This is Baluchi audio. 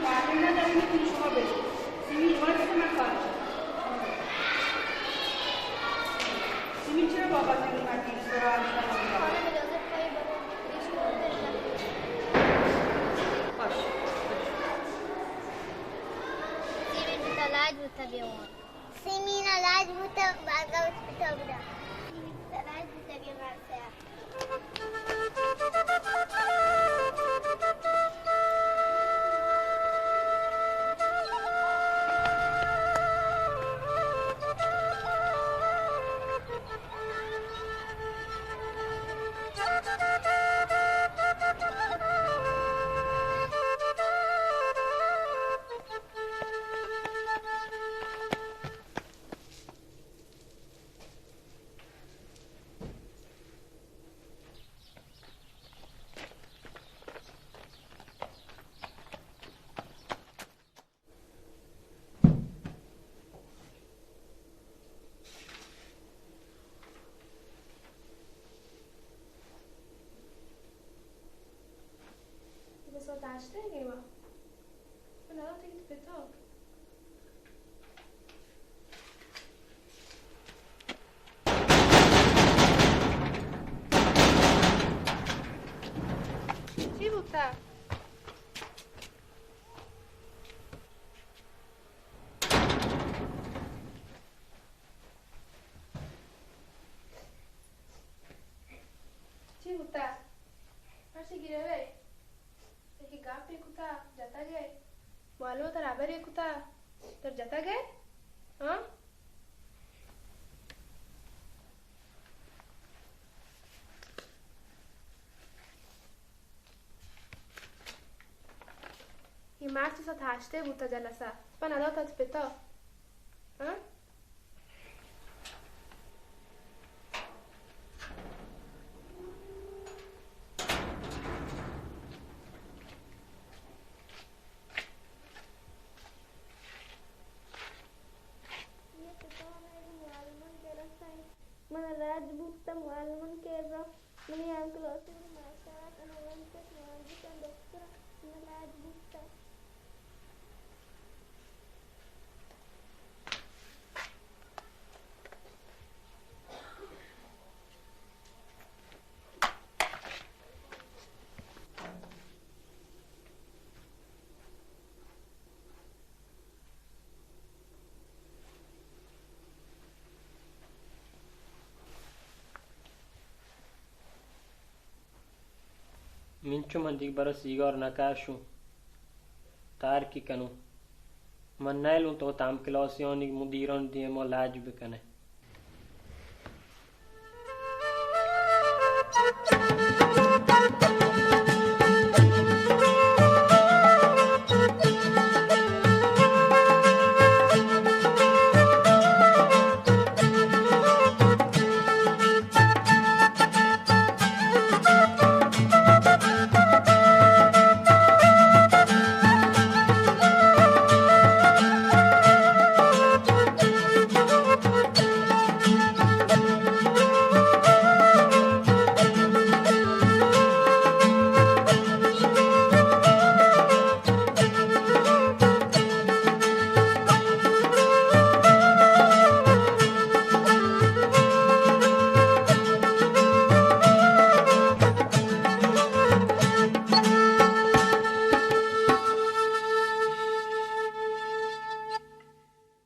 معلم نداریم، شما بشو. سیمی ورز که من کار کنم. سیمی چرا بابا تری مردی سرا؟ باش. سیمی بیتا لاج بیتا بیوان. سیمی نا لاج بیتا، بارگا بیتا بدا. سیمی بیتا لاج بیتا بیوان. بس اتاشته گیوا. من نداتگی تو پتا. چی بوتا؟ چی بوتا؟ پرچی گریوے؟ یکی گاپے کتا، جتگ ئے؟ معلم ترا ہبرے کتا، تر جتگ ئے؟ ہاں؟ اے مارچی ساعت ہشتے بوتا جلسہ، پہ ندات ات پتا. ہاں؟ اے پتا ہمے معلمان کرا سائیں. من لاج بوتا معلمان کرا. منی ہم کلاس ءِ ماسٹر ات، اناں ونتک نوانزی کن دکتر، من لاج بوتا. منچو من دیگ برا سیگار نکاشوں، تارکی کنوں. من نیلوں تو تام کلاسیانی مدیران دیما لاج بکنے.